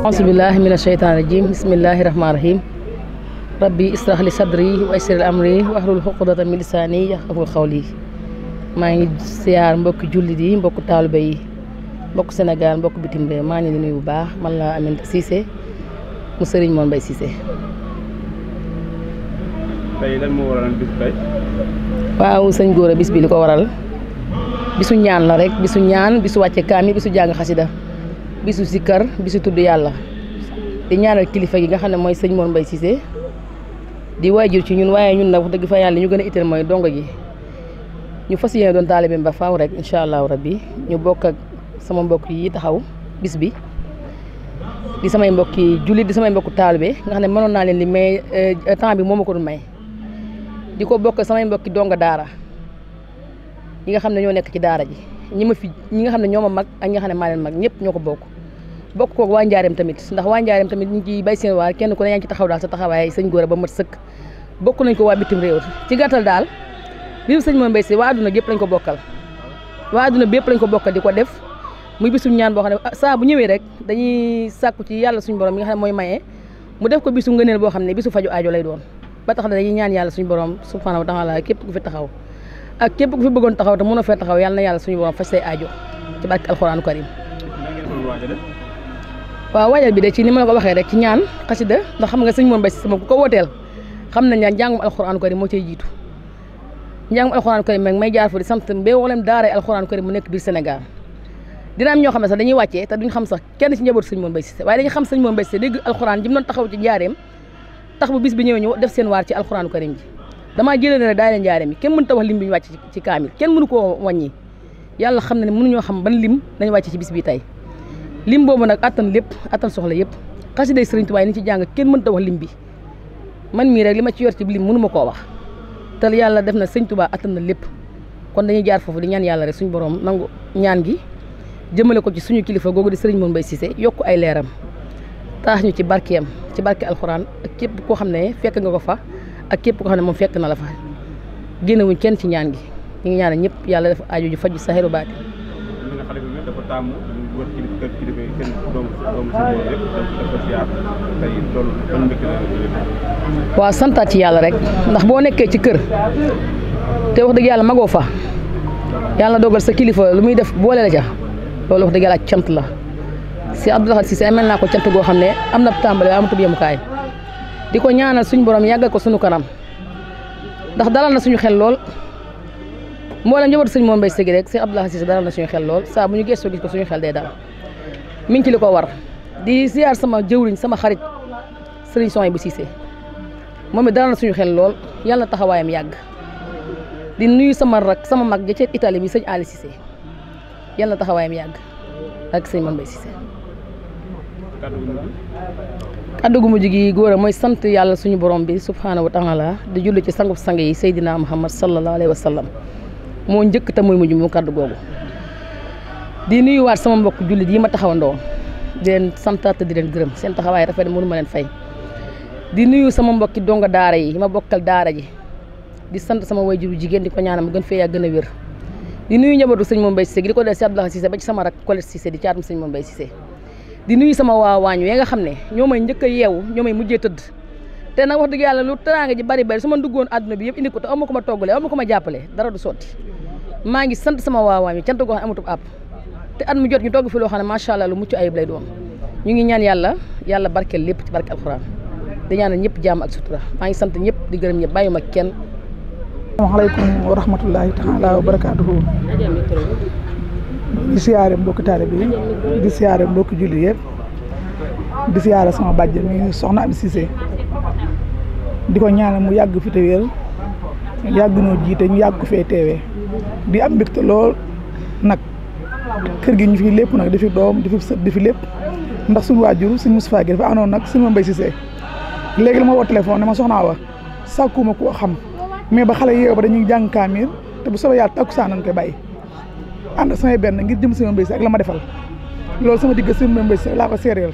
Auzubillahi mina sheytaani rajim bismillahi rahmaani rahim rabbi israh li sadri wa yassir amri wahlul uqdatan min lisaani yafqahu qawli maa ngi siyaar mbokki jullit yi mbokku taalibe yi mbokku Sénégal mbokku bitim réew maa ngi leen di nuyu bu baax man la Aminata Cissé mu Serigne Mor Mbaye Cissé. tey lan moo waral bis tey. waaw sëñ Gora bis bi li ko waral bisu ñaan la rek bisu ñaan bisu wàcce kaami bisu jàng xasida bisu sikkar bisu tudd yàlla di ñaanal kilifa gi nga xam ne mooy sëñ Mor Mbaye Cissé di waajur ci ñun waaye ñun nag wax dëgg fa yàlla ñu gën a itteel mooy dongo gi ñu fas yéene doon taalibe ba faaw rek incha allahu rabbi ñu bokk ak sama mbokk yi taxaw bis bi di samay mbokki jullit di samay mbokku taalibe nga xam ne mënoon naa leen li mais temps bi moo ma ko doon may di ko bokk samay mbokki donga daara ñi nga xam ne ñoo nekk ci daara ji ñi nga xam ne ñoo ma mag ak ñi nga xam ne maa leen mag ñëpp ñoo ko bokk koog waa Njaareem tamit ndax waa Njaareem tamit ñu ngi bay seen waar kenn ku ne yaa ngi ci taxaw daal sa taxawaay sëñ Gora ba mat sëkk bokk nañ ko waa bitim réew ci gàttal daal bisu sëñ Mor Mbaye Cissé waa adduna gépp lañ ko bokkal waa adduna bépp lañ ko bokkal di ko def muy bisu ñaan boo xam ne saa bu ñëwee rek dañuy sàkku ci yàlla suñu borom mi nga xam ne mooy maye mu def ko bisu ngëneel boo xam ne bisu faju aajo lay doon ba tax na dañuy ñaan yàlla suñu borom subhanahu wa taala képp ku fi taxaw ak képp ku fi bëggoon taxaw te mënoo fee taxaw yàlla na yàlla suñu borom faj say aajo ci barke alxuraanu karim. waaw waajal bi de ci ni ma la ko waxee rek ci ñaan xasida ndax xam nga sëñ Mor Mbaye Cissé moom ku ko wooteel xam nañ ne njàngum alxuraanu karim moo cay jiitu njàngum alxuraanu karim mag may jaar fa di sant mboolem daara alxuraanu karim mu nekk biir Sénégal dina am ñoo xam ne sax dañuy wàccee te duñ xam sax kenn ci njabootu sëñ Mor Mbaye Cissé waaye dañuy xam sëñ Mor Mbaye Cissé dégg alxuraan ji mu doon taxaw ci njaareem tax bu bis bi ñëwee ñu def seen waar ci alxuraanu karim ji damaa jëlee ne rek daay leen njaareem yi kenn mënu ta wax lim bi ñu wàcc ci kaamil kenn mënu koo wàññi yàlla xam na ne mënuñoo xam ban lim dañu wàcc ci bis bi tey lim boobu nag attan lépp attan soxla yëpp xasiday Sëriñ Tuubaa ni ci jàng kenn mënu ta wax lim bi man mii rek li ma ci yor ci lim mënu ma koo wax te yàlla def na Sëriñ Tuubaa attan na lépp kon dañuy jaar foofu di ñaan yàlla rek suñu borom nangu ñaan gi jëmale ko ci suñu kilifa googu di Sëriñ Mor Mbaye Cissé yokku ay leeram taax ñu ci barkeem ci barke alxuraan ak képp koo xam ne fekk nga ko fa ak képp koo xam ne moom fekk na la fa génnewuñ kenn ci ñaan gi ñu ngi ñaanal ñëpp yàlla def aajo ju faju saxiru baati waaw santaat ci yàlla rek ndax boo nekkee ci kër te wax dëgg yàlla magoo fa yàlla dogal sa kilifa lu muy def boole la ca loolu wax dëgg yàlla cant la si Abdou Lahad Cissé amel naa ko cant goo xam ne am na tàmbale waaye amatul yemukaay di ko ñaanal suñu borom yàggal ko suñu kanam ndax dalal na suñu xel lool mboolem njabootu sëñ Mor Mbaye Cissé rek si Abdou Lahad Cissé dalal na suñu xel lool saa bu ñu gëstoo gis ko suñu xel day dal mi ngi ci li ko war di ziar sama jëwriñ sama xarit Serigne Souhaïbou Cissé moom it dalal na suñu xel lool yàlla na taxawaayam yàgg di nuyu sama rak sama mag ja ca Italie bi sëñ Ali Cissé yàlla na taxawaayam yàgg ak sëñ Mor Mbaye Cissé kaddu gu mujj gi Gora mooy sant yàlla suñu borom bi subhanahu wa taala di julli ci sangub sang yi Seydina Muhammad sallallahu alayhi wa sallam moo njëkk te mooy mujj mu kaddu googu di nuyuwaat sama mbokk jullit yi ma taxawandoo di leen santaat di leen gërëm seen taxawaay rafet mënu ma leen fay di nuyu sama mbokki donga daara yi ma bokkal daara ji di sant sama wayjuru jigéen di ko ñaanal mu gën fee yaa gën a wér di nuyu njabootu sëñ Mor Mbaye Cissé di ko del si Abdou Lahad Cissé ba ci sama rak Colette Cissé di caatum sëñ Mor Mbaye Cissé di nuyu sama waa waañu yi nga xam ne ñoo may njëkk a yeewu ñoo may mujjee tëdd te nag wax dëgg yàlla lu teraanga ji bari su ma duggoon àdduna bi yëpp indi ko te amu ko ma toggalee amu ko ma jàppale dara du sotti maa ngi sant sama waa waañu cant goo xam ne amatul àpp te at mu jot ñu togg fi loo xam ne macha allah lu mucc ayib lay doon ñu ngi ñaan yàlla barkeel lépp ci barke alxuraan di ñaanal ñëpp jàmm ak sutura maa ngi sant ñëpp di gërëm ñëpp bàyyi ma kenn. asalaamaaleykum wa rahmatullahi taala wa barakaatuhu. di siyaare mbokki taalibe bi di siyaare mbokki julli yëpp di siyaare sama bàjjen mi soxna Ami Cissé di ko ñaanal mu yàgg fi te wér yàgg noo jiite ñu yàgg ko fee teewee di am mbégte lool nag kër gi ñu fi lépp nag di fi doom di fi sët di fi lépp ndax suñu waajur suñu Moustapha gi dafa àndoon nag suñu Mor Mbaye Cissé léegi la ma woo téléphone ne ma soxnaa wa sàkkuma koo xam mais ba xale yeewu ba dañuy jàng kaamir te bu soobee yàlla takkusaan nañ koy bàyyi ànd samay benn ngir jëm Sëñ Mor Mbaye Cissé ak la ma defal loolu sama digg Sëñ Mor Mbaye Cissé laa ko séeréel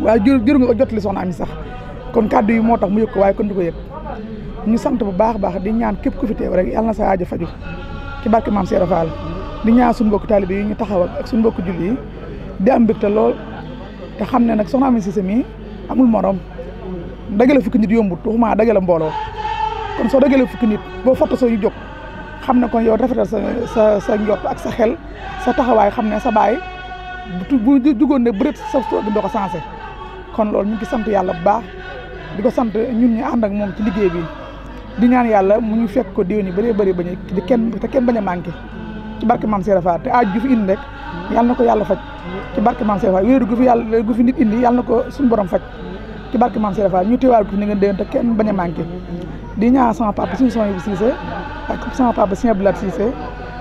waaye jëru nga ko jotali soxna Ami sax kon kàddu yi moo tax mu yëg ko waaye kon du ko yëg ñu sant bu baax baax di ñaan képp ku fi teew rek yàlla na sa aajo faju ci barke Maam Cheikh Fall di ñaan suñu mbokk taalibe yi ñu taxaw ak suñu mbokk julli yi di am mbégte lool te xam ne nag soxna Amy Cissé mii amul morom dagale fukki nit yombut waxuma dagale mbooloo kon soo dagale fukki nit boo foto soo yu jóg xam ne kon yow rafetal sa njort ak sa xel sa taxawaay xam ne sa baay bu jugoon ne bëreet sa soog doo ko sensé kon loolu ñu ngi sant yàlla bu baax di ko sant ñun ñu ànd ak moom ci liggéey bi di ñaan yàlla mu ñu fekk ko déwén yi bëree bëri bañ di kenn bañ a manqué ci barke Mame Serap Fall te aaj ju fi indi rek yàlla na ko yàlla faj ci barke Mame Serap Fall wéeru gu fi nit indi yàlla na ko suñu borom faj ci barke Mame Serap Fall ñu teewaal ko fi ni nga déwén te kenn bañ a manqué di ñaan sama papa suñu son yi Cissé ak sama papa Sëñ Abdoulaye Cissé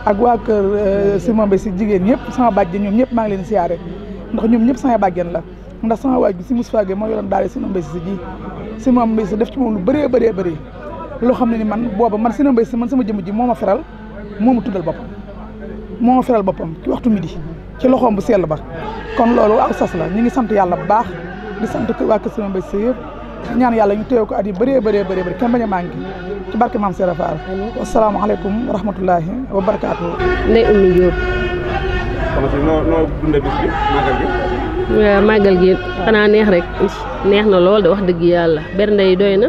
ak waa kër Simon Mbaye si jigéen ñëpp sama bàjjen ñoom ñëpp maa ngi leen siyaare ndax ñoom ñëpp sama bàjjen la ndax sama waaj bi si Moustapha Gueye moo yoroon daal Simon Mbaye si ji Simon Mbaye si def ci moom lu bëree bëri loo xam ne ni man booba man Simon Mbaye si man sama jëmm ji moo ma feral moo ma tuddal boppam moo ma feral boppam ci waxtu midi ci loxoom bu sell ba kon loolu aw sas la ñu ngi sant yàlla bu baax di sant waa kër Simon Mbaye si yëpp ñaan yàlla ñu teew ko at yi bëree bëri kenn bañ a manqué ci barke Mame Serap Fall asalaamaaleykum wa rahmatullahi wa barakaatu. Ndeye Oumy Diop. xam nga noo dundee bis bi màggal gi. waaw màggal gi xanaa neex rek neex na lool de wax dëgg yàlla bernde yi doy na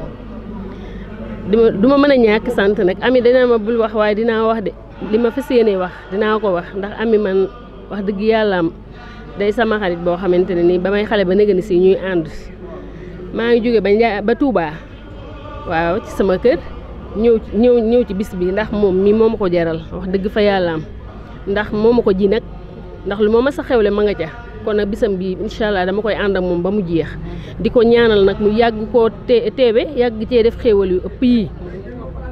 du ma mën a ñàkk sant nag Amy dina ma bul wax waaye dinaa wax de li ma fas yéene wax dinaa ko wax ndax Amy man wax dëgg yàlla am day sama xarit boo xamante ne nii ba may xale ba nëgëni si ñuy ànd maa ngi jóge ba Touba waaw ci sama kër ñëw ci bis bi ndax moom mii moo ma ko jaral wax dëgg fa yàlla am ndax moo ma ko ji nag ndax lu ma mës a xewle ma nga ca kon nag bisam bi incha allah dama koy ànd ak moom ba mu jeex di ko ñaanal nag mu yàgg koo teewe yàgg cee def xéewal yu ëpp yi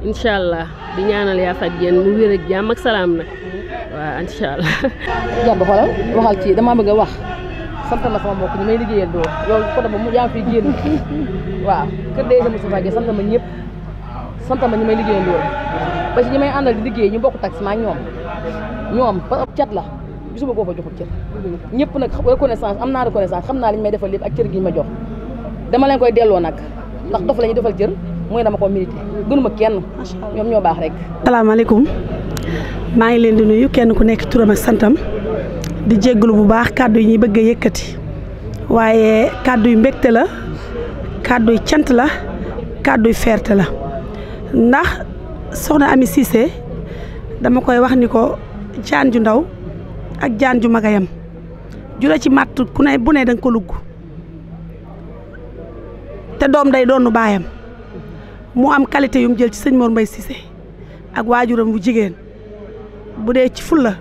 incha allah di ñaanal yaa faj yéen mu wér ak jàmm ak salaam nag waaw incha allah. jàpp xoolal waxal ci damaa bëgg a wax sant ma sama mbokk ñi may liggéeyal doo yow côté ba mu yaa ngi fiy génn waaw kër day sama Moustapha Gueye sant ma ñëpp sant ma ñi may liggéeyal doo ba ci ñi may àndal di liggéey ñu bokk taxi ma ak ñoom ba cat la gisuma koo fa joxul cër ñëpp nag reconnaissance am naa reconnaissance xam naa li ñu may defal lépp ak cër gi ñu ma jox dama leen koy delloo nag ndax dof la ñuy defal cër mooy dama ko mérité gënuma kenn ñoom ñoo baax rek. salaamaaleykum maa ngi leen di nuyu kenn ku nekk turam ak santam di jégalu bu baax kàddu yi ñuy bëgg a yëkkati waaye kàddu yu mbégte la kàddu yu cant la kàddu yu fierté la ndax soxna Amy Cissé dama koy wax ni ko jaan ju ndaw ak jaan ju magayam jula ci matt ku ne bu ne danga ko lugg te doom day doonu baayam mu am qualité yu mu jël ci sëñ Mor Mbaye Cissé ak waajuram bu jigéen bu dee ci fulla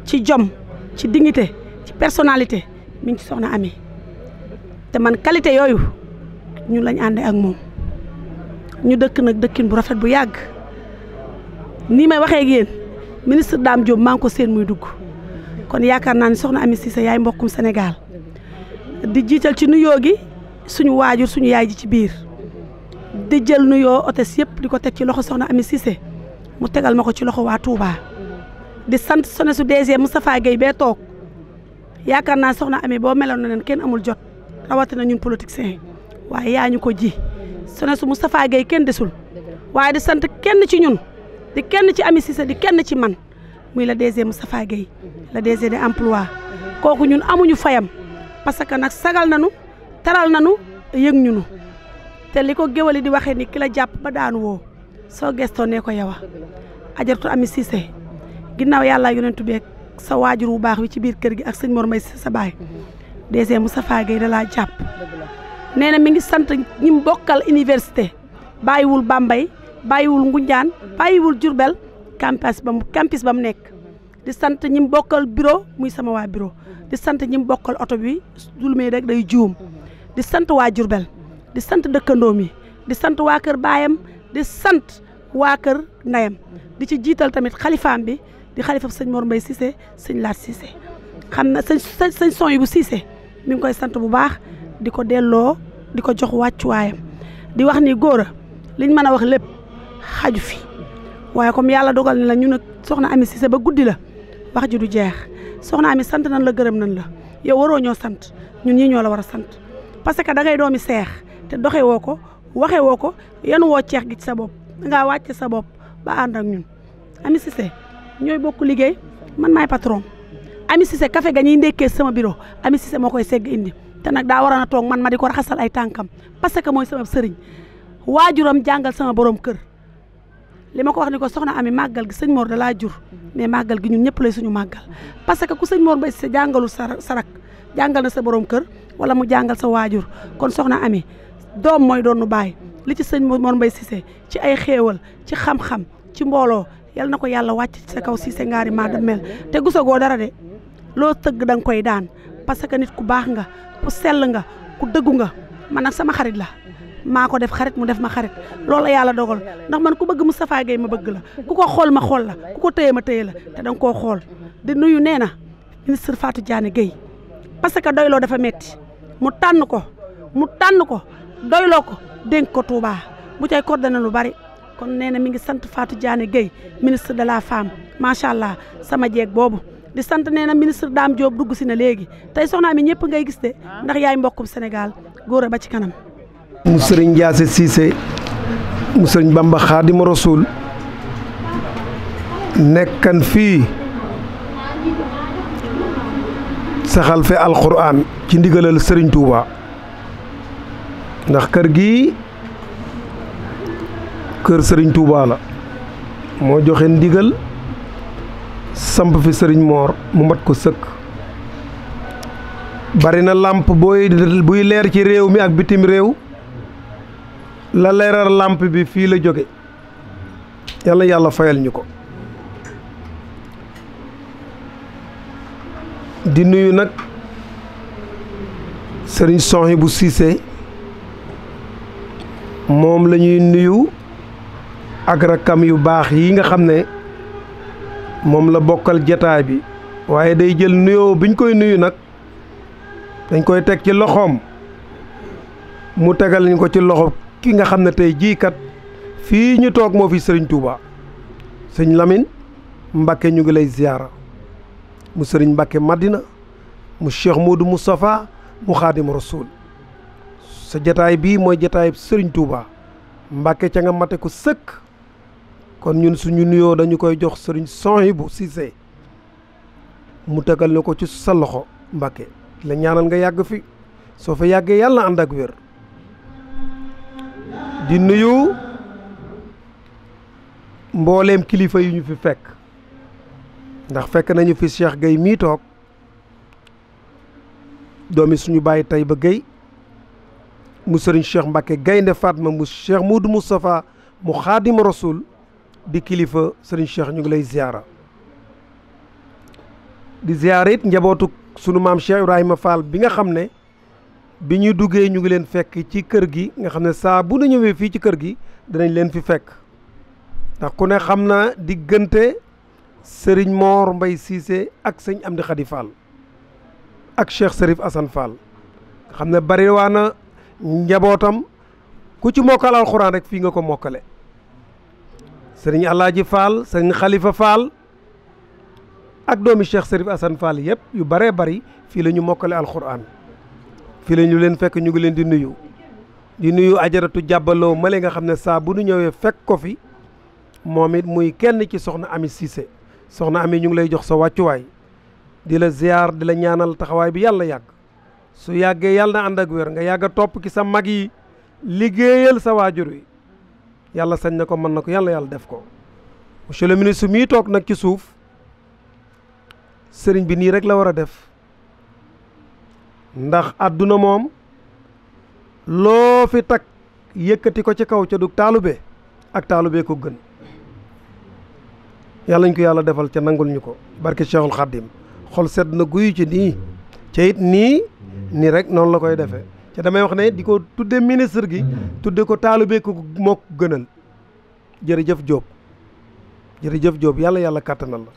ci jom ci dignité ci personnalité mi ngi ci soxna Amy te man qualité yooyu ñun lañ àndee ak moom ñu dëkk nag dëkkin bu rafet bu yàgg nii may waxee ak yéen ministre Dame Diop maa ngi ko seen muy dugg kon yaakaar naa ne soxna Amy Cissé yaay mbokkum Sénégal di jiital ci nuyoo gi suñu waajur suñu yaay ji ci biir di jël nuyoo hôtesse yëpp di ko teg ci loxo soxna Amy Cissé mu tegal ma ko ci loxo waa Touba di sant sone su DG Moustapha Gueye bee toog yaakaar naa soxna Amy boo meloon na leen kenn amul jot rawatina ñun politiciens waaye yaa ñu ko ji sone su Moustapha Gueye kenn desul waaye di sant kenn ci ñun di kenn ci Amy Cissé di kenn ci man muy la DG Moustapha Gueye la DG de emploi kooku ñun amuñu fayam parce que nag sagal nañu teral nañu yëg ñunu te li ko géwali di waxee ni ki la jàpp ba daanu woo soo gestoo nee ko yow ajaratu Amy Cissé ginnaaw yàlla yonentu beeg sa waajur wu baax wi ci biir kër gi ak sëñ Mor Mbaye Cissé sa baay DG Moustapha Gueye da laa jàpp nee na mi ngi sant ñi mu bokkal université bàyyiwul Bambey bàyyiwul Ngunjaan bàyyiwul Diourbel campus ba mu nekk di sant ñi mu bokkal bureau muy sama waa bureau di sant ñi mu bokkal oto bi dulmee rek day juum di sant waa Diourbel di sant dëkkandoom yi di sant waa kër baayam di sant waa kër ndeyam di ci jiital tamit xalifaam bi di xalifa sëñ Mor Mbaye Cissé sëñ Laat Cissé xam na sëñ son yi bu Cissé mi ngi koy sant bu baax di ko delloo di ko jox wàccuwaayam di wax ni góor a liñ mën a wax lépp xaju fi waaye comme yàlla dogal na la ñu nag soxna Amy Cissé ba guddi la wax ji du jeex soxna Amy sant nañ la gërëm nañ la yow waroo ñoo sant ñun ñii ñoo la war a sant parce que da ngay doomi seex te doxe woo ko waxe woo ko yan woo ceex gi ci sa bopp dangaa wàcce sa bopp ba ànd ak ñun Amy Cissé ñooy bokk liggéey man maay patron Amy Cissé café ga ñuy ndekkee sama bureau Amy Cissé moo koy segg indi te nag daa waroon a toog man ma di ko raxasal ay tànkam parce que mooy sama sëriñ waajuram jàngal sama borom kër li ma ko wax ni ko soxna Ami màggal gi sëñ Mor da laa jur mais màggal gi ñun ñëpp lay suñu màggal parce que ku sëñ Mor Mbaye Cissé jàngalul sa rak jàngal na sa borom kër wala mu jàngal sa waajur kon soxna Ami doom mooy doonu baay li ci sëñ Mor Mbaye Cissé ci ay xéewal ci xam-xam ci mbooloo yal na ko yàlla wàcc ci sa kaw Cissé ngaari maa da mel te gisagoo dara de loo tëgg da nga koy daan parce que nit ku baax nga ku sell nga ku dëggu nga man nag sama xarit la maa ko def xarit mu def ma xarit loolu la yàlla dogal ndax man ku bëgg Moustapha Gueye ma bëgg la ku ko xool ma xool la ku ko téye ma téye la te danga koo xool di nuyu nee na ministre Fatou Diané Gueye parce que doyloo dafa metti mu tànn ko doyloo ko dénk ko Touba bu cay coordonné lu bari kon nee na mi ngi sant Fatou Diané Gueye ministre de la femme macha allah sama jeeg boobu di sant nee na ministre Dame Diop dugg si na léegi tey soxna mi ñëpp ngay gis de ndax yaay mbokkum Sénégal góor a ba ci kanam. mu sëriñ Ndiassé Cissé mu sëriñ Bamba Xaadimu Rasuul nekkan fii saxal fe alquran ci ndigalal sëriñ Touba ndax kër gi kër sëriñ Touba la moo joxe ndigal samp fi sëriñ Mor mu mat ko sëkk bari na làmp buy leer ci réew mi ak bitim réew la leeral làmp bi fii la jóge yàlla yàlla fayal ñu ko di nuyu nag sëriñ Souhaïbou Cissé moom la ñuy nuyu ak rakkam yu baax yi nga xam ne moom la bokkal jataay bi waaye day jël nuyoo biñ koy nuyu nag dañ koy teg ci loxoom mu tegal ñu ko ci loxo ki nga xam ne tey jii kat fii ñu toog moo fi sëriñ Touba sëñ Lamine Mbakke ñu ngi lay ziyaara mu sëriñ Mbakke Madina mu Cheikh Modou Moustapha mu Xaadim Rasul sa jataay bii mooy jataay sëriñ Touba Mbakke ca nga mate ko sëkk kon ñun suñu nuyoo dañu koy jox sëriñ Souhaïbou Cissé mu tegal na ko ci sa loxo Mbakke la ñaanal nga yàgg fi soo fa yàggee yàlla ànd ak wér di nuyu mbooleem kilifa yu ñu fi fekk ndax fekk nañu fi Cheikh Gueye mii toog doomi suñu bàyyi Taïba Gueye mu sëriñ Cheikh Mbacké Gaynde Fatma mu Cheikh Modou Moustapha mu Xaadim Rasul di kilifa sëriñ Cheikh ñu ngi lay ziyaara di ziyaara it njabootu sunu maam Cheikh Ibrahima Fall bi nga xam ne bi ñu duggee ñu ngi leen fekk ci kër gi nga xam ne saa bu nu ñëwee fii ci kër gi danañ leen fi fekk ndax ku ne xam na diggante sëriñ Mor Mbaye Cissé ak sëñ Amdi Khady Fall ak Cheikh Serif Assane Fall nga xam ne bari waa na njabootam ku ci mokkal alxuraan rek fii nga ko mokkale sëriñ Alaaji Fall sëriñ Khalifa Fall ak doomi Cheikh Serif Assane Fall yëpp yu baree bari fii la ñu mokkale alxuraan fii la ñu leen fekk ñu ngi leen di nuyu ajaratu jàbbaloo male nga xam ne saa bu nu ñëwee fekk ko fi moom it muy kenn ci soxna Ami Cissé soxna Ami ñu ngi lay jox sa wàccuwaay di la ziar di la ñaanal taxawaay bi yàlla yàgg su yàggee yàlla na ànd ak wér nga yàgg a topp ki sa mag yi liggéeyal sa waajur wi yàlla sañ na ko mën na ko yàlla def ko monsieur le ministre mii toog nag ci suuf sëriñ bi nii rek la war a def ndax àdduna moom loo fi takk yëkkati ko ci kaw ca du taalube ak taalube ko gën yàlla ñu ko yàlla defal ca nangul ñu ko barke Cheikhul Khadim xol sedd na guyu ci nii ca it nii rek noonu la koy defee ca damay wax ne di ko tudde ministre gi tudde ko taalube ko moo ko gënal jërëjëf Diop yàlla kàttanal la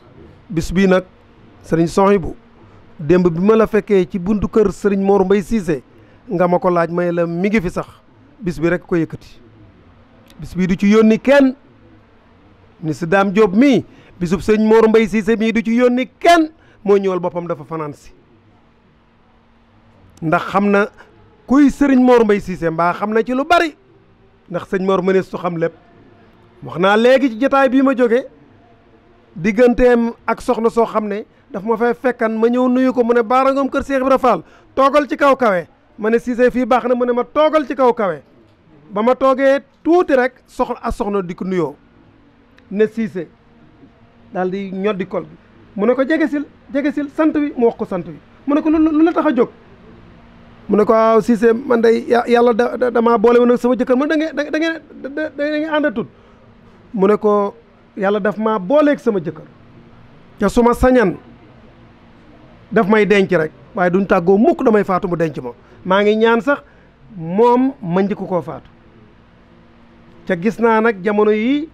bis bii nag sëriñ Souhaïbou démb bi ma la fekkee ci buntu kër sëriñ Mor Mbaye Cissé nga ma ko laaj may la mi ngi fi sax bis bi rek ko yëkkati bis bii du ci yónni kenn ni si Dame Diop mii bisub sëriñ Mor Mbaye Cissé mii du ci yónni kenn moo ñëwal boppam dafa fanaan si ndax xam na kuy sëriñ Mor Mbaye Cissé mbaa xam na ci lu bari ndax sëñ Mor mënees su xam lépp wax naa léegi ci jotaay bii ma jóge digganteem ak soxna soo xam ne daf ma fay fekkan ma ñëw nuyu ko mu ne Baara Ngom kër Cheikh Ibra Fall toogal ci kaw kawe ma ne Cissé fii baax na mu ne ma toogal ci kaw kawe ba ma toogee tuuti rek soxna di ko nuyoo ne Cissé daal di ñoddi kol bi mu ne ko jegesil sant wi mu wax ko sant wi mu ne ko lu la tax a jóg mu ne ko waaw Cissé man day yàlla damaa boole woon ak sama jëkkër man da ngeen ànd tut mu ne ko yàlla daf maa booleeg sama jëkkër te su ma sañan daf may denc rek waaye duñ tàggoo mukk damay faatu mu denc ma maa ngi ñaan sax moom ma njëkk koo faatu ca gis naa nag jamono yi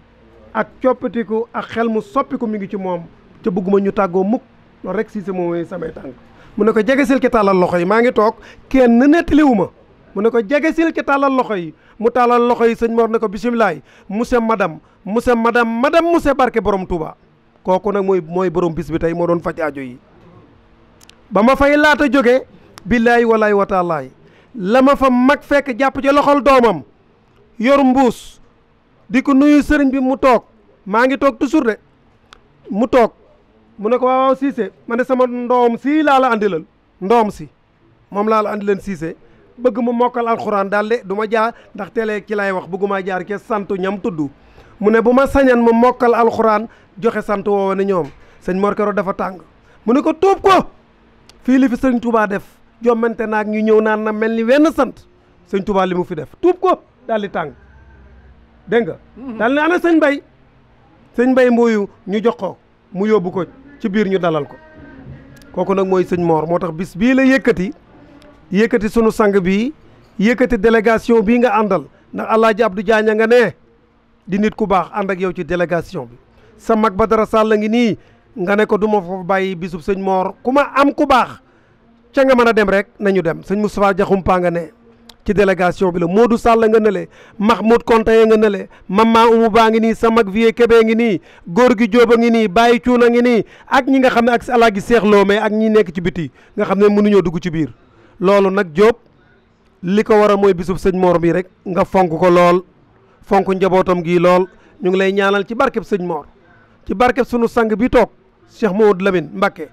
ak coppitiku ak xel mu soppiku mi ngi ci moom ca bëgguma ñu tàggoo mukk loolu rek Cissé moom mooy samay tànk mu ne ko jegesil ki tàllal loxo yi maa ngi toog kenn nettaliwu ma mu ne ko jegesil ki tàllal loxo yi mu tàllal loxo yi sëñ Mor ne ko bisimilaay monsieur madame monsieur barke borom Touba kooku nag mooy borom bis bi tey moo doon faj aajo yi ba ma fay laata jóge billaay walaay wataalaay la ma fa mag fekk jàpp ci loxol doomam yor mbuus di ko nuyu sëriñ bi mu toog maa ngi toog toujours de mu toog mu ne ko waaw Cissé ma ne sama ndoom si laa la andilal ndoom si moom laa la andileen Cissé bëgg mu mokkal alxuraan daal de du ma jaar ndax télé ci lay wax bëgguma jaar ke santu ñam tudd mu ne bu ma sañan mu mokkal alxuraan joxe sant woowa ne ñoom sëñ Mor Kero dafa tàng mu ne ko tuub ko fii li fi sëñ Touba def jommante naag ñu ñëw naan na mel ni wenn sant sëñ Touba li mu fi def tuub ko daal di tàng dégg nga daal ne ana sëñ Mbay mbooyu ñu jox ko mu yóbbu ko ci biir ñu dalal ko kooku nag mooy sëñ Mor moo tax bis bii la yëkkati sunu sang bii yëkkati délégation bii nga àndal ndax Alaaji Abdou Diagne nga ne di nit ku baax ànd ak yow ci délégation bi sa mag Badara Sall ngi nii nga ne ko du ma fa bàyyi bisub sëñ Mor ku ma am ku baax ca nga mën a dem rek nañu dem sëñ Moustapha Diakhoumpa nga ne ci délégation bi la Modou Sall nga nële Mahmoud Kontaye nga nële Mama Oumou baa ngi nii sa mag Vieux Kébé ngi nii góor gi Jóob a ngi nii Baye Cuuna ngi nii ak ñi nga xam ne ak Alaaji Seex Lo mais ak ñi nekk ci biti nga xam ne mënuñoo dugg ci biir loolu nag Jóob li ko war a mooy bisub sëñ Mor bi rek nga fonk ko lool fonk njabootam gi lool ñu ngi lay ñaanal ci barkeb sëñ Mor ci barkeb sunu sang bi toog Cheikh Mamadou Lamine Mbacké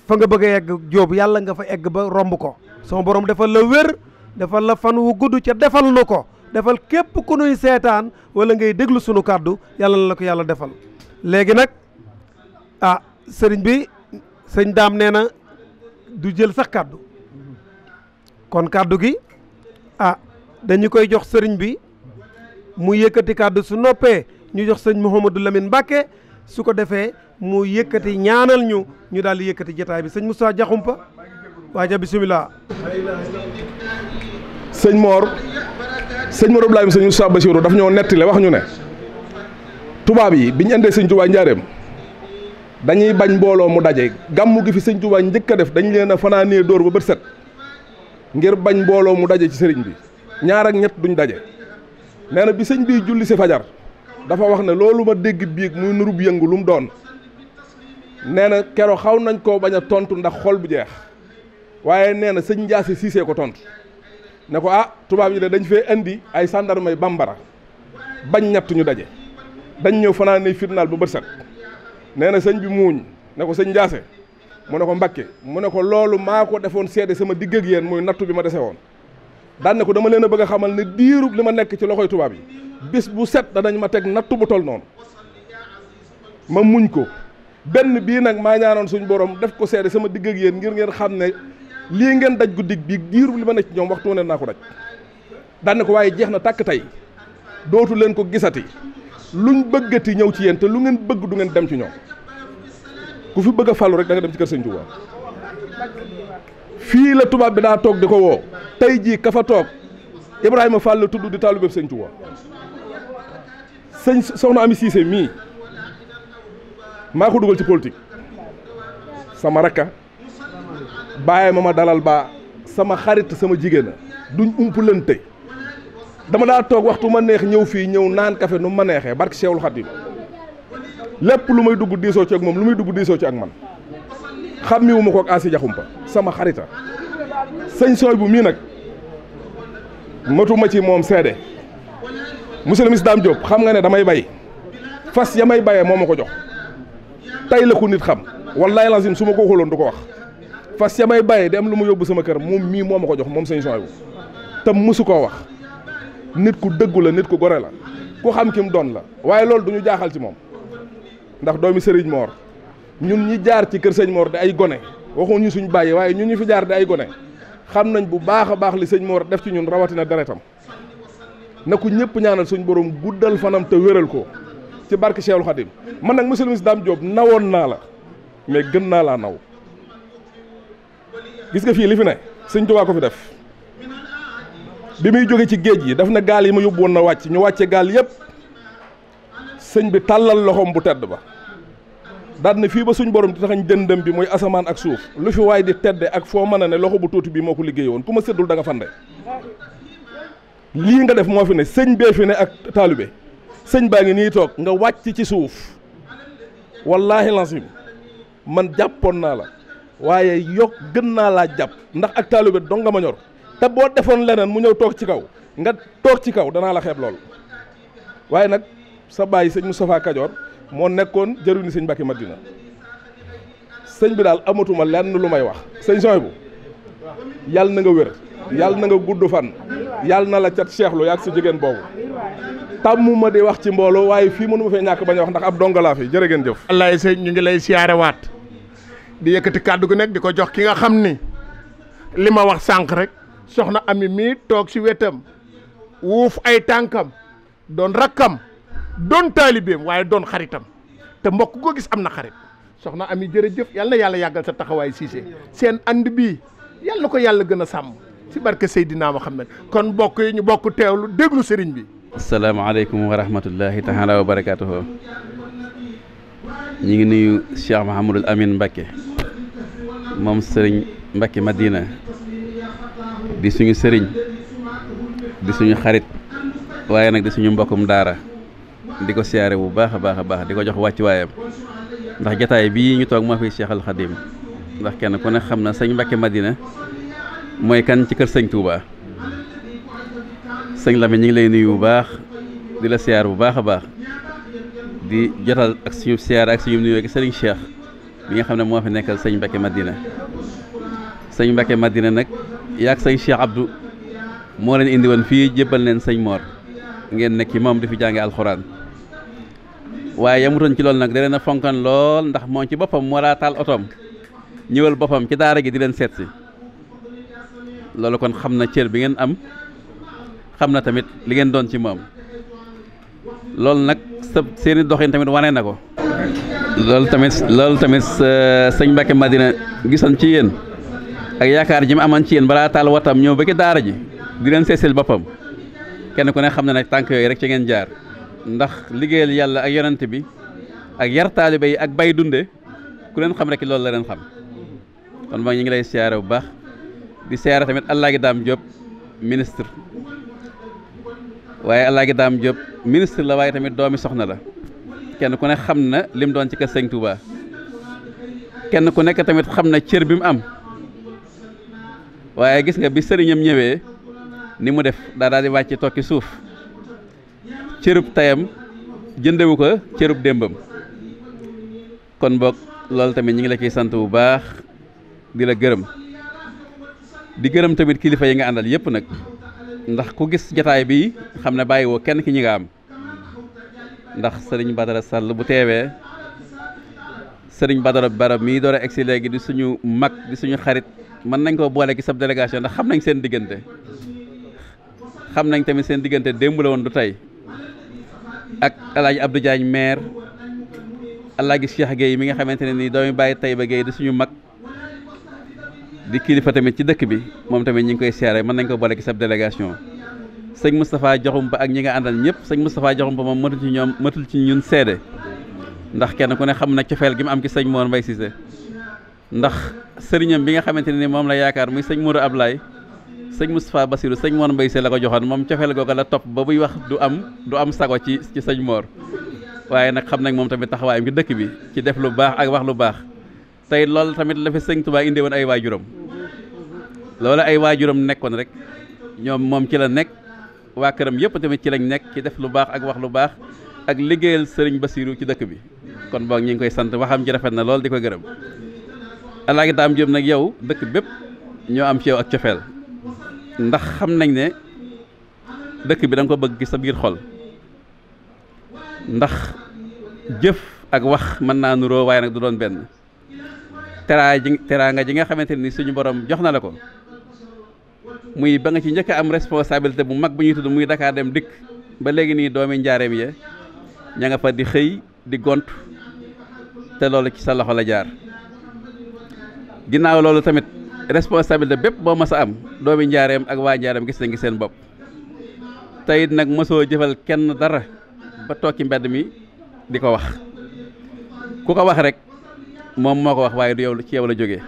fa nga bëgg a egg Jóob yàlla nga fa egg ba romb ko sama borom defal la wér defal la fan wu gudd ca defal nu ko defal képp ku nuy seetaan wala ngay déglu sunu kàddu yàlla na la ko yàlla defal léegi nag sëriñ bi sëñ daam nee na du jël sax kàddu kon kàddu gi dañu koy jox sëriñ bi mu yëkkati kàddu su noppee ñu jox sëñ Mouhamadou Lamine Mbacké su ko defee mu yëkkati ñaanal ñu daal di yëkkati jotaay bi sëñ Moussa Diakhoumpa waaja bisimilah. sëñ Mor Ibrahima sëñ Moussa Bassirou daf ñoo nettali wax ñu ne tubaab yi bi ñu indee sëñ Touba njaareem dañuy bañ mbooloo mu daje gàmmu gi fi sëñ Touba njëkk a def dañ leen a fanaanee dóor ba bët set ngir bañ mbooloo mu daje ci sëriñ bi ñaar ak ñett duñ daje nee na bi sëñ bii julli si fajar dafa wax ne loolu ma dégg biig muy nurub yëngu lu mu doon nee na kero xaw nañ koo bañ a tontu ndax xol bu jeex waaye nee na sëñ Ndiasse Cissé ko tontu ne ko tubaab yi de dañ fee indi ay sandarmay bambara bañ ñett ñu daje dañ ñëw fanaanee fitnaal ba bët set nee na sëñ bi muuñ ne ko sëñ Ndiasse mu ne ko Mbacké mu ne ko loolu maa ko defoon seede sama digg ak yéen muy nattu bi ma dese woon daan ne ko dama leen a bëgg a xamal ne diirub li ma nekk ci loxoy tubaab yi bis bu set danañ ma teg nattu bu tol noonu ma muñ ko benn bii nag maa ñaanoon suñ borom def ko seede sama digg ak yéen ngir ngeen xam ne lii ngeen daj guddig bii diirub li ma nekk ci ñoom waxtu ne naa ko daj daan ne ko waaye jeex na tàkk tey dootu leen ko gisati luñ bëggati ñëw ci yéen te lu ngeen bëgg du ngeen dem ci ñoom ku fi bëgg a fàllu rek da nga dem ci kër sëñ Touba fii la tubaab bi daa toog di ko woo tey jii ka fa toog Ibrahima Fall la tudd di taalibeb sëñ Touba soxna Ami Cissé mii maa ko dugal ci politique sama rakka bàyyi ma dalal baa sama xarit sama jigéen duñ umpulante dama daa toog waxtu ma neex ñëw fii ñëw naan café nu ma neexee barke Cheikhul Khadim lépp lu may dugg diisoo ci ak moom lu muy dugg diisoo ci ak man xàmmiwu ma ko ak Asi Diakhoumpa sama xarita sëñ sooy bu mii nag matuma ci moom seede monsieur le ministre Dame Diop xam nga ne damay bay fas ya may bayee moo ma ko jox tey la ko nit xam wallahi lazim su ma ko waxuloon du ko wax fas ya may bàyyi di am lu mu yóbbu sama kër moom mii moo ma ko jox moom sëñ Souhaïbou te mësu koo wax nit ku dëggu la nit ku gore la ku xam ki mu doon la waaye loolu du ñu jaaxal ci moom ndax doomi Serigne Mor ñun ñi jaar ci kër sëñ Mor di ay gone waxuñu suñ bàyyi waaye ñun ñu fi jaar di ay gone xam nañ bu baax a baax li sëñ Mor def ci ñun rawatina deretam na ko ñëpp ñaanal suñ borom guddal fanam te wéral ko ci barke Cheikhul Khadim man nag monsieur le ministre Dame Diop nawoon naa la mais gën naa laa naw gis nga fii li fi ne sëñ Tuubaa ko fi def bi muy jóge ci géej gi daf na gaal yi ma yóbbu woon na wàcc ñu wàcce gaal yëpp sëñ bi tàllal loxoom bu tedd ba daal na fii ba suñ borom di taxañ dëndëm bi mooy asamaan ak suuf lu fi waay di tedde ak foo mën a ne loxo bu tuuti bi moo ko liggéey woon ku ma séddul da nga fande lii nga def moo fi ne sëñ bee fi ne ak taalibe sëñ baa ngi nii toog nga wàcc ci suuf wallaahi lancim man jàppoon naa la waaye yokk gën naa laa jàpp ndax ak taalibe dong nga ma ñor te boo defoon leneen mu ñëw toog ci kaw nga toog ci kaw danaa la xeeb lool waaye nag sa baay sëñ Moustapha Kajoor moo nekkoon jëruñu sëñ Mbacke Madina sëñ bi daal amatuma lenn lu may wax sëñ Souhaïbou yàlla na nga wér yàlla na nga gudd fan yàlla na la cat seexlu yaag sa jigéen boobu tàmmuma di wax ci mbooloo waaye fii mënu ma fee ñàkk bañ a wax ndax ab donga laa fi jërë ngeen jëf. wallaay sëñ ñu ngi lay siyaarewaat di yëkkati kàddu gu nekk di ko jox ki nga xam ni li ma wax sànq rek soxna Ami mii toog si wetam wuuf ay tànkam doon rakkam doon taalibeem waaye doon xaritam te mbokk ko gis am na xarit soxna Ami jërëjëf yal na yàlla yàggal sa taxawaay Cissé seen ànd bii yal na ko yàlla gën a sàmm si barke Seydina Muhammad kon mbokk yi ñu bokk teewlu déglu sëriñ bi. asalaamaaleykum wa rahmatullahi taala wa barakaatuhu ñu ngi nuyu Cheikh Mahamadul Amin Mbacke moom sëriñ Mbacke Madina di suñu sëriñ di suñu xarit waaye nag di suñu mbokkum daara di ko siyaare bu baax a baax a baax di ko jox wàccuwaayam ndax jataay bii ñu toog moo fi Cheikh al Khadim ndax kenn ku ne xam na sëñ Mbacke Madina mooy kan ci kër sëñ Touba sëñ Lamine ñu ngi lay nuyu bu baax di la siyaar bu baax a baax di jotal ak suñu siyaar ak suñu nuyoo ak sëriñ Cheikh bi nga xam ne moo fi nekkal sëñ Mbacke Madina sëñ Mbacke Madina nag yaag sëñ Cheikh Abdou moo leen indi woon fii jébbal leen sëñ Mor ngeen nekk ci moom di fi jànge alxuraan waaye yamutoon ci loolu nag da leen a fonkan lool ndax moom ci boppam moo daa taal otoom ñëwal boppam ci daara gi di leen seet si loolu kon xam na cër bi ngeen am xam na tamit li ngeen doon ci moom loolu nag seeni doxin tamit wane na ko loolu tamit sëñ Mbacke Madina gisoon ci yéen ak yaakaar ji mu amoon ci yéen balaa taal watam ñëw ba ci daara ji di leen seesil boppam kenn ku ne xam na nag tànk yooyu rek ci ngeen jaar ndax liggéeyal yàlla ak yonent bi ak yar taalibe yi ak bay dunde ku leen xam rek loolu la leen xam kon boog ñu ngi lay siyaare bu baax di siyaare tamit Alaaji Daam Diop ministre waaye Alaaji Daam Diop ministre la waaye tamit doomi soxna la kenn ku ne xam na lim doon ci kër Sëñ Touba kenn ku nekk tamit xam na cër bi mu am waaye gis nga bi sëriñam ñëwee ni mu def daal di wàcc tokki suuf cërub tayam jëndewu ko cërub démbam kon boog loolu tamit ñi ngi la ciy sant bu baax di la gërëm di gërëm tamit kilifa yi nga àndal yëpp nag ndax ku gis jataay bi xam ne bàyyi woo kenn ki ñi nga am ndax sëriñ Badara Sall bu teewee sëriñ Badara Barab mii door a egsi léegi di suñu mag di suñu xarit mën nañ koo boole ci sab délégation ndax xam nañ seen diggante xam nañ tamit seen diggante démb la woon du tey ak alaaji Abdou Diagne maire alaaji Cheikh Gueye mi nga xamante ne nii doomi bàyyi Taïba Gueye di suñu mag di kilifa tamit ci dëkk bi moom tamit ñi ngi koy siyaare mën nañ ko boole ci sab délégation sëñ Moustapha Diakhoumpa ak ñi nga àndal ñëpp sëñ Moustapha Diakhoumpa moom matul ci ñun seede ndax kenn ku ne xam na cofeel gi mu am ci sëñ Mor Mbaye Cissé ndax sëriñam bi nga xamante ne ni moom la yaakaar muy sëñ Modou Ablaye sëñ Moustapha Bassirou sëñ Mor Mbaye Cissé la ko joxoon moom cofeel googa la topp ba buy wax du am sago ci sëñ Mor waaye nag xam nañ moom tamit taxawaayam ci dëkk bi ci def lu baax ak wax lu baax tey loolu tamit la fi sëñ Touba indi woon ay waajuram loolu ay waajuram nekkoon rek ñoom moom ci la nekk waa këram yëpp tamit ci lañ nekk ci def lu baax ak wax lu baax ak liggéeyal sëriñ Bassirou ci dëkk bi kon boog ñu ngi koy sant waxam ji rafet na lool di ko gërëm Alaaji Daam Jóob nag yow dëkk bépp ñoo am ci yow ak cofeel ndax xam nañ ne dëkk bi da nga ko bëgg gis sa biir xol ndax jëf ak wax mën naa nuroo waaye nag du doon benn teraanga ji nga xamante ni suñu borom jox na la ko muy ba nga ci njëkk am responsabilité bu mag bu ñuy tudd muy Dakar Dem Dikk ba léegi nii doomi njaareem ya ña nga fa di xëy di gont te loolu ci sa loxo la jaar ginnaaw loolu tamit responsabilité bépp boo mas a am doomi njaareem ak waa njaareem gis nañ ngi seen bopp tey nag mosoo jëfal kenn dara ba toog ci mbedd mi di ko wax ku ko wax rek moom moo ko wax waaye du yow ci yow la jógee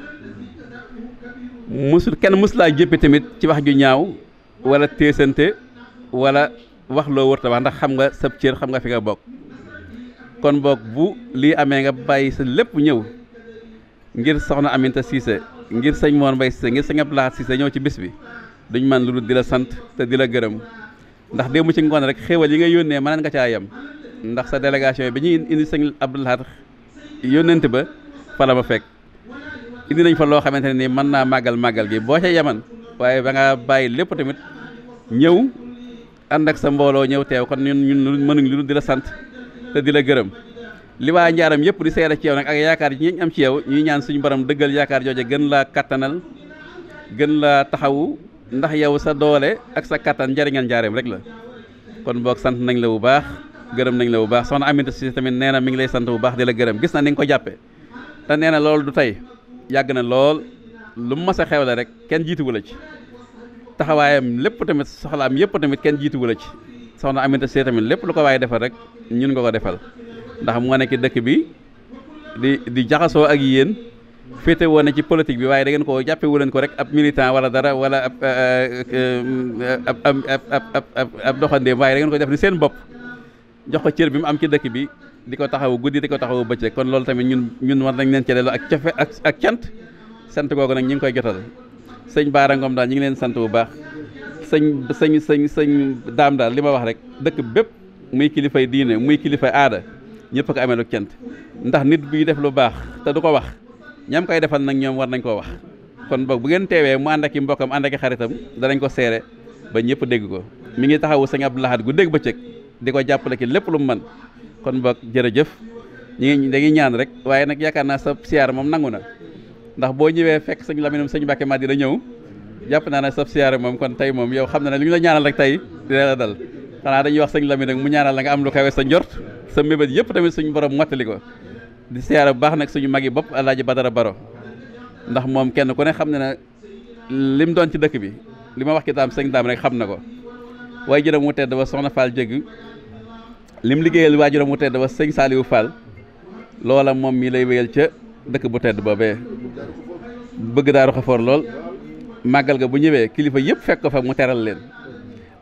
kenn musulaa jëppe tamit ci wax ju ñaaw wala téesante wala wax loo wërta wax ndax xam nga sab cër xam nga fi nga bokk kon boog bu lii amee nga bàyyi sa lépp ñëw ngir soxna Aminta Cissé ngir sëñ Mor Mbaye Cissé ngir sëñ Abdou Lahad Cissé ñëw ci bis bi duñ man lu dul di la sant te di la gërëm ndax démb ci ngoon rek xéewal yi nga yónnee mën nga caa yem ndax sa délégation bi ñuy indi sëñ Abdou Lahad yónnent ba fa la ma fekk indi nañ fa loo xamante ne nii mën naa màggal gi boo ca yeman waaye ba nga bàyyi lépp tamit ñëw ànd ak sa mbooloo ñëw teew kon ñun mënuñ lu di la sant te di la gërëm li waa njaaram yëpp di seere ci yow nag ak yaakaar yi ñu am ci yow ñuy ñaan suñu borom dëggal yaakaar jooje gën laa kattanal gën laa taxawu ndax yow sa doole ak sa kattan njariñal njaareem rek la kon boog sant nañ la bu baax gërëm nañ la bu baax soxna Aminta Cissé tamit nee na mi ngi lay sant bu baax di la gërëm gis na ni nga ko jàppe te nee na loolu du tey yàgg na lool lu mu mas a xewle rek kenn jiituwu la ci taxawaayam lépp tamit soxlaam yëpp tamit kenn jiituwu la ci soxna Aminta Cissé tamit lépp lu ko waaye defal rek ñun nga ko defal ndax moo nekk dëkk bi di jaxasoo ak yéen féete woon na ci politique bi waaye da ngeen ko jàppe wu leen ko rek ab militant wala dara wala ab doxandéem waaye da ngeen ko def ni seen bopp jox ko cër bi mu am ci dëkk bi di ko taxawu guddi di ko taxawu bëccëg kon loolu tamit ñun war nañ leen ci delloo ak cofe ak cant sant googu nag ñu ngi koy jotal sëñ Baara Ngom daal ñu ngi leen sant bu baax sëñ daam daal li ma wax rek dëkk bépp muy kilifay diine muy kilifay aada ñëpp ko amee lu cant ndax nit bi def lu baax te du ko wax ñam koy defal nag ñoom war nañ koo wax kon boog bu ngeen teewee mu ànd ak i mbokkam ànd ak i xaritam danañ ko seere ba ñëpp dégg ko mi ngi taxawu sëñ Abdou Lahad gu dégg bëccëg di ko jàppale ci lépp lu mu mën kon boog jërëjëf dañuy ñaan rek waaye nag yaakaar naa sa siyaar moom nangu na ndax boo ñëwee fekk sëñ Laminam sëñ Mbàkke Madina ñëw jàpp naa ne sa siyaar moom kon tey moom yow xam na ne li ñu la ñaanal rek tey dina la dal xanaa dañuy wax sëñ Lamine nag mu ñaanal la nga am lu kawe sa njort sa mébét yëpp tamit suñu borom mottali ko di siyaar bu baax nag suñu mag yi bopp Alaaji Badara Baro ndax moom kenn ku ne xam ne na lim doon ci dëkk bi li ma wax ki daam sëñ daam rek xam na ko waaye juróom mu tedd ba soxna Fall jégg lim liggéeyal waa juróom mu tedd ba sëñ Saliou Fall loola moom mii lay wéyal ca dëkk bu tedd boobee bëgg Daaru Xafoor lool màggal ga bu ñëwee kilifa yëpp fekk ko fa mu teral leen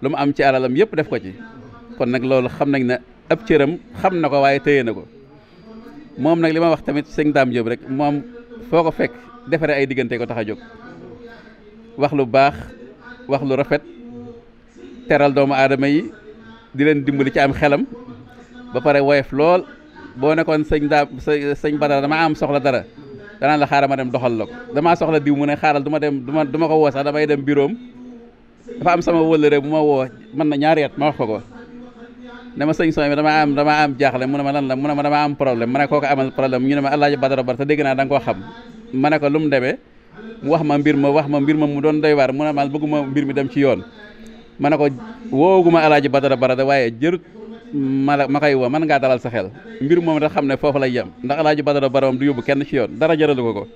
lu mu am ci alalam yëpp def ko ci kon nag loolu xam nañ ne ab cëram xam na ko waaye téye na ko moom nag li ma wax tamit sëñ Daam Jóob rek moom foo ko fekk defaree ay diggante ko tax a jóg wax lu baax wax lu rafet teral doomu aadama yi di leen dimbali ci am xelam ba pare woyof lool boo nekkoon sëñ Badara dama am soxla dara danaan la xaaral ma dem doxal la ko damaa soxla diw mu ne xaaral du ma ko woo sax damay dem biroom dafa am sama wëllëre bu ma woo mën na ñaari at ma wax ko dama sëñ sooy bi dama am jaaxle mu ne ma lan la mu ne ma dama am problème ma ne koo ko amal problème ñu ne ma Alaaji Badara Bar te dégg naa da nga koo xam ma ne ko lu mu demee mu wax ma mbir ma mu doon doy waar mu ne ma bëgguma mbir mi dem ci yoon ma ne ko woowuguma Alaaji Badara Bar waaye jërut ma koy woo mën ngaa dalal sa xel mbir moom da xam ne foofu lay yem ndax Alaaji Badara Bar moom du yóbbu kenn ci yoon dara jëralu ko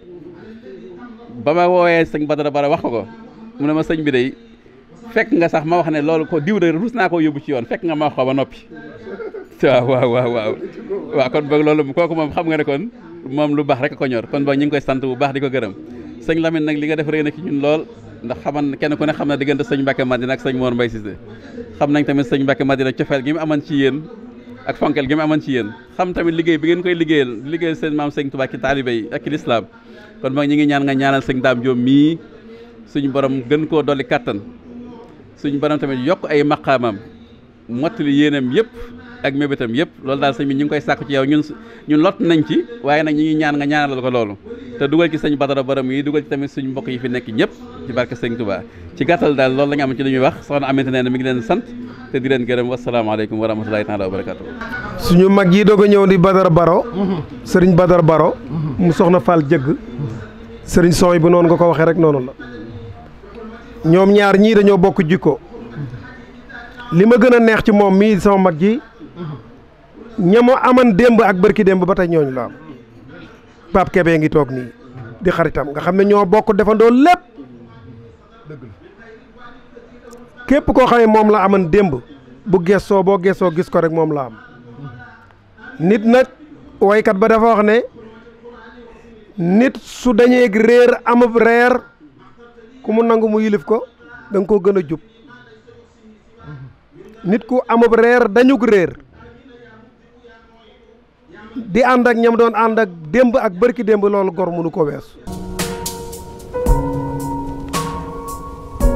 ba ma woowee sëñ Badara Bar wax ko mu ne ma sëñ bi day fekk nga sax ma wax ne loolu ko diw de rus naa koo yóbbu ci yoon fekk nga ma wax ko ba noppi waaw kon boog loolu kooku moom xam nga ne kon moom lu baax rek ko ñor kon boog ñu ngi koy sant bu baax di ko gërëm sëñ Lamine nag li nga def rëy na ci ñun lool ndax xaman kenn ku ne xam na diggante sëñ Mbàkke Madina ak sëñ Mor Mbaye Cissé xam nañ tamit sëñ Mbàkke Madina cofeel gi mu amoon ci yéen ak fonkel gi mu amoon ci yéen xam tamit liggéey bi ngeen koy liggéeyal seen maam sëñ Tuubaa ci taalibe yi ak ci lislaam kon boog ñu ngi ñaan nga ñaanal sëñ Daam Jóob mii suñu borom gën koo dolli kàttan suñu borom tamit yokk ay maqaamam mottali yéenam yëpp ak mébétam yëpp loolu daal sëñ bi ñu ngi koy sàkku ci yow ñun lot nañ ci waaye nag ñu ngi ñaan nga ñaanal ko loolu te dugal ci sëñ Badara Borom yi dugal ci tamit suñu mbokk yi fi nekk ñëpp ci barke sëñ Touba ci gàttal daal loolu la ñu am ci li ñuy wax soxna Aminata nee na mi ngi leen sant te di leen gërëm wasalaamaaleykum wa rahmatulahi taala wa barakatu suñu mag yi doog a ñëw di Badara Baro sëriñ Badara Baro mu soxna Fall jëgg sëriñ Sooy bu noonu nga ko waxee rek noonu la ñoom ñaar ñii dañoo bokk jikko li ma gën a neex ci moom mii sama mag ji ñamo aman démb ak bërki démb ba tey ñooñu la am Pape Kébé ngi toog nii di xaritam nga xam ne ñoo bokk defandoo lépp képp koo xam ne moom la aman démb bu gessoo boo gessoo gis ko rek moom la am nit nag waykat ba dafa wax ne nit su dañeeg réer amab reer ku mu nangu mu yilif ko da nga koo gën a jub nit ku amab reer dañug réer di ànd ak ñam doon ànd ak démb ak bërki démb loolu gor mënu ko weesu